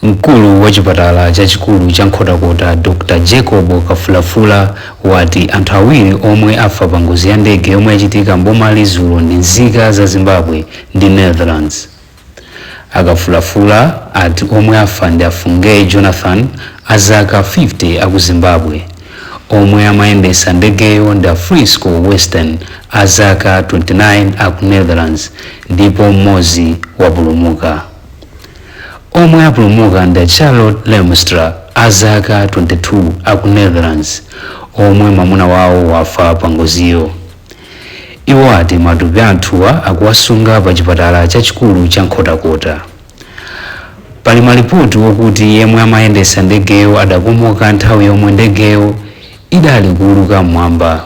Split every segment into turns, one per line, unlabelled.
Mkulu wa chipatala chachikulu cha Nkhotakota, Dr Jacob Kafulafula, wati anthu awiri omwe afa pa ngozi ya ndege yomwe yachitika mboma dzulo ndi nzika za Zimbabwe ndi Netherlands. Akafulafula ati omwe afa ndi Afungei Jonathan, azaka 50, aku Zimbabwe. Omwe amayendesa ndegeyo ndi a Frisco Western, azaka 29, aku Netherlands, ndipo mmodzi wapulumuka. Omwe apulumuka ndi Charlotte Lemstra, azaka 22, aku Netherlands, omwe mwamuna wawo wafa pa ngoziyo. Iwo ati matupi anthuwa akuwasunga pa chipatala chachikulu cha Nkhotakota. Pali malipoti wokuti yemwe amayendesa ndegeyo adakomoka nthawi yomwe ndegeyo idali kuuluka mmwamba.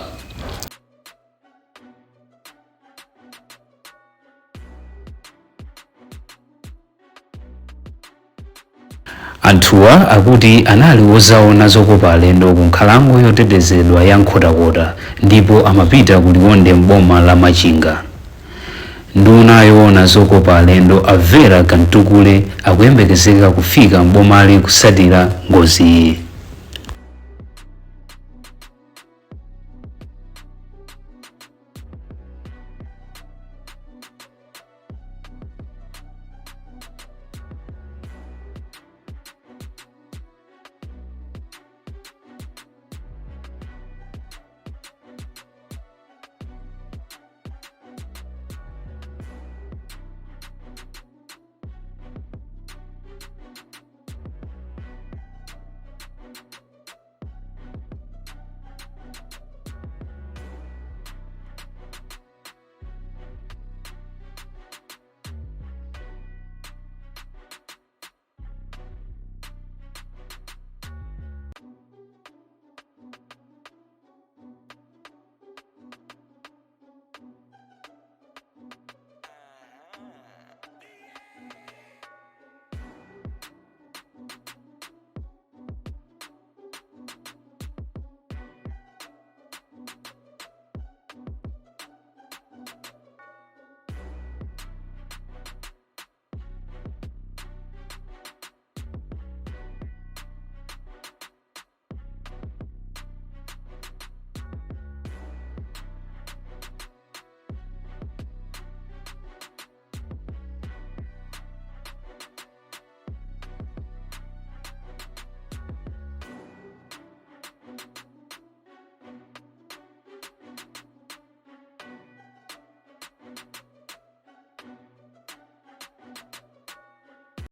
Anthuwa akuti anali wozaona zokopa alendo ku nkhalango yotetezedwa ya Nkhotakota ndipo amapita ku Liwonde mboma la Machinga. Nduna yoona zokopa alendo, a Vera Kamtukule, akuyembekezeka kufika mbomali kusatira ngoziyi.